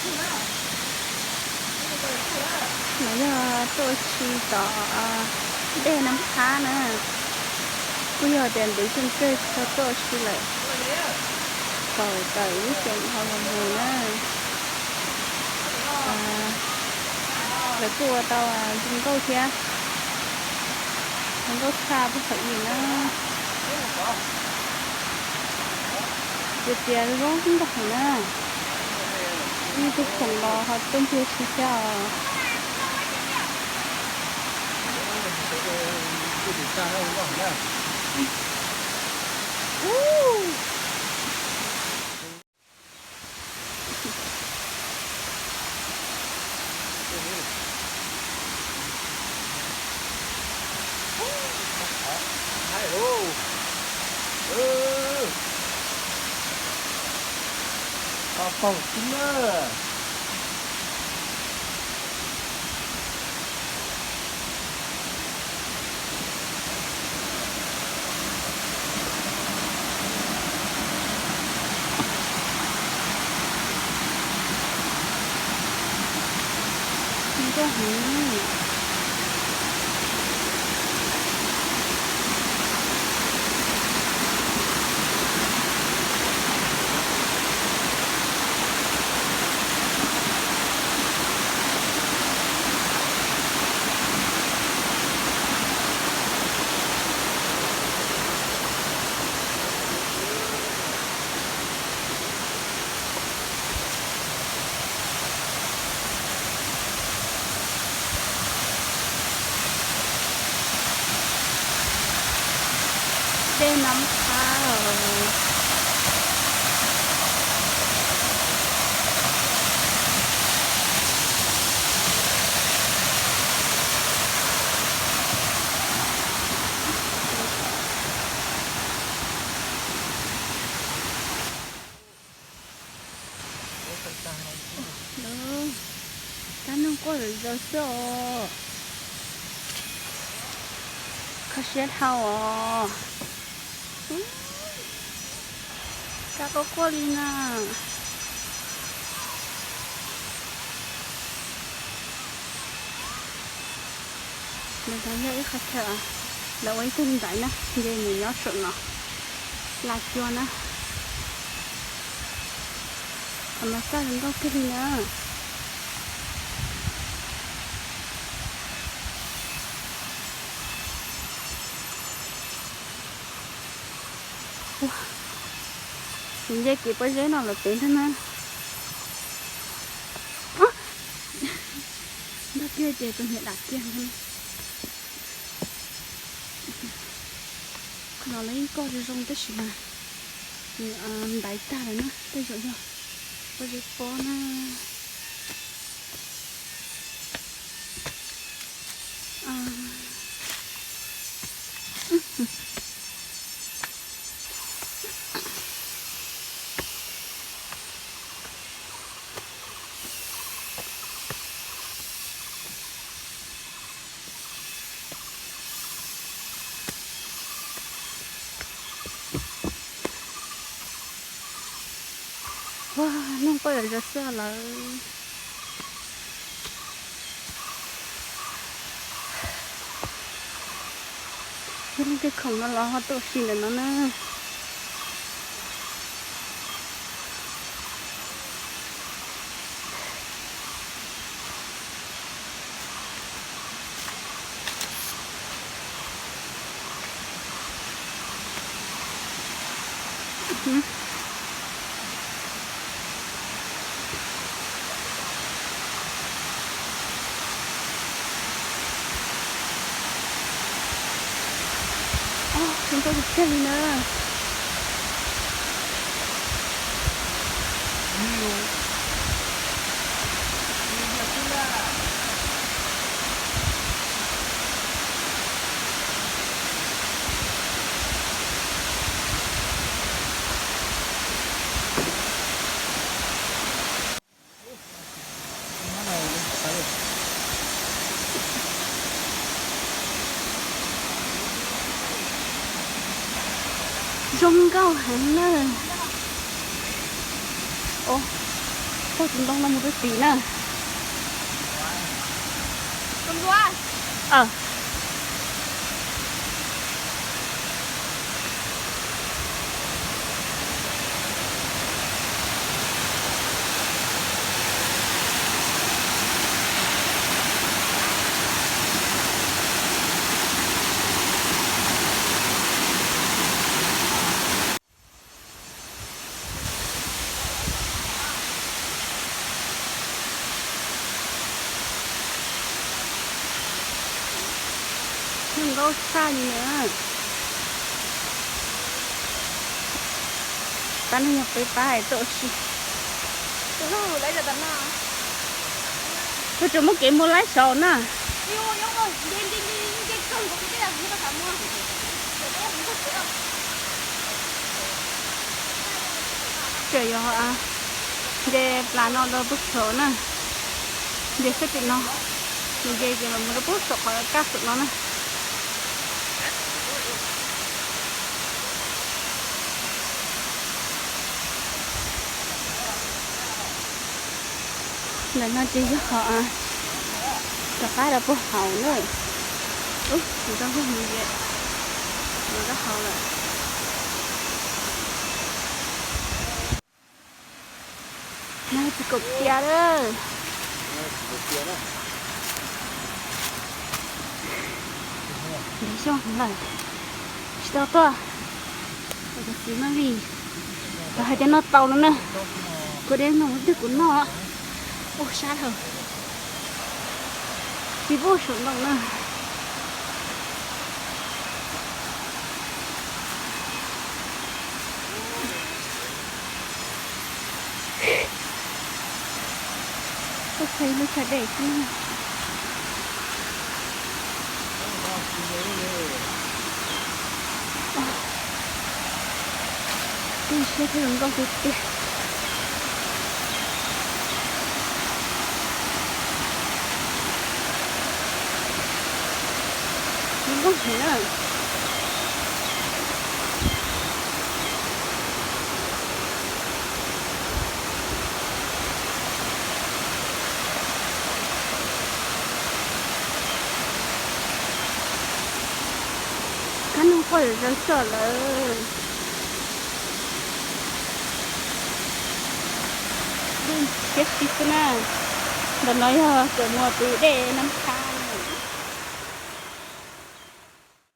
No yog tuaj ua si tom dej Nab Qhab na. Kuj yog tias ntev kawg kawg tsis tau tuaj ua si lawm, thaum kawm lub xyoo dhau los mus na. Lawv kuj ua tau zoo nkauj thiab, zoo nkauj tshaj puag thaum ub na. Ces tias zoo nkauj heev na. Ib tug khoom los ho tuaj ncig ua si thiab os. Qhov paug xwb na. Zoo nkauj heev. Dej Nab Qhab. Kab noog quaj zom zaws xwb os. Kho siab dhau os. Kab quaj quaj li na. Ntawm no yog ib qhov chaw lawv ua ib tug ntaiv na, nce mus nyob saum no, Laj Cua na. Qhov no txaj zoo nkauj kawg li na. Ua, tsis nce kev pob zeb no lawm pem ntag na. Ntag kiag tias tus niam dam kiag ntag na. Qhov no lawv yeej coj zoo zoo tab sis mas nws ntaiv tag lawm na, tej zaum yog pob zeb pob na. Ua, noog quaj zom zaws xwb lawm. Yog leej twg khoom no los ho tuaj ua si ntawm no na. Zoo nkauj tiag tiag li na. Zoo nkauj heev na. Tus ntoo no mus rau tim na. Zoo nkauj tshaj li na. Pab no yog peb pab hais tuaj ua si. Tus tsuas muab kev mus laib saud na. Tseem yog nce plas no rau pub saum na. Nce sab tim no, nce ces mam mus rau pub saum qhov kaj saum no na. Ntawm no ces yog qhov rov qab rau puag hauv na. Ub, tsis tau yog mus ze, mus rau hauv lawm. No txiv kaum tias lawm. Ntev xyoo lawm tsis tau tuaj. Ua cov txiv no li, lawv hais tias noj tau no na. Kuv de no mus twg kuv noj. Ua sab dhau. Txiv pub saum ntoo na. Ub, lub chaw dej xwb na. Tej siab thiab zoo nkauj tiag tiag. Zoo nkauj heev na. Kab noog quaj zom zaws xwb lawm. Siab si xwb na. Ntawm no yog tseem muaj tus dej Nab Pha.